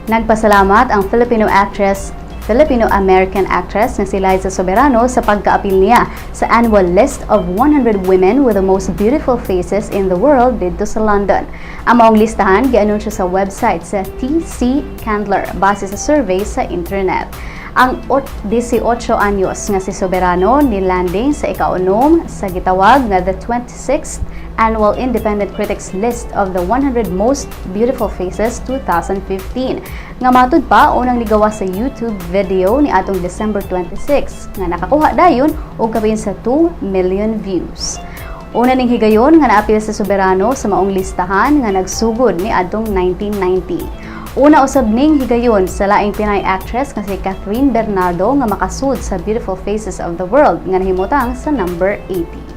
Nagpasalamat ang Filipino-American actress na si Liza Soberano sa pagkaapil niya sa annual list of 100 women with the most beautiful faces in the world didto sa London. Ang maong listahan gianunsyo sa website sa TC Candler base sa survey sa internet. Ang 18 anyos nga si Soberano ni landing sa ikaunom sa gitawag nga the 26th Annual Independent Critics List of the 100 Most Beautiful Faces 2015 nga matud pa unang nigawas sa YouTube video ni atong December 26 nga nakakuha dayon og kapin sa 2 million views. Una ning higayon nga naapil sa Soberano sa maong listahan nga nagsugod ni adtong 1990. Una usab ning higayon sa laing Pinay actress nga si Kathryn Bernardo nga makasud sa Beautiful Faces of the World nga nahimutang sa number 80.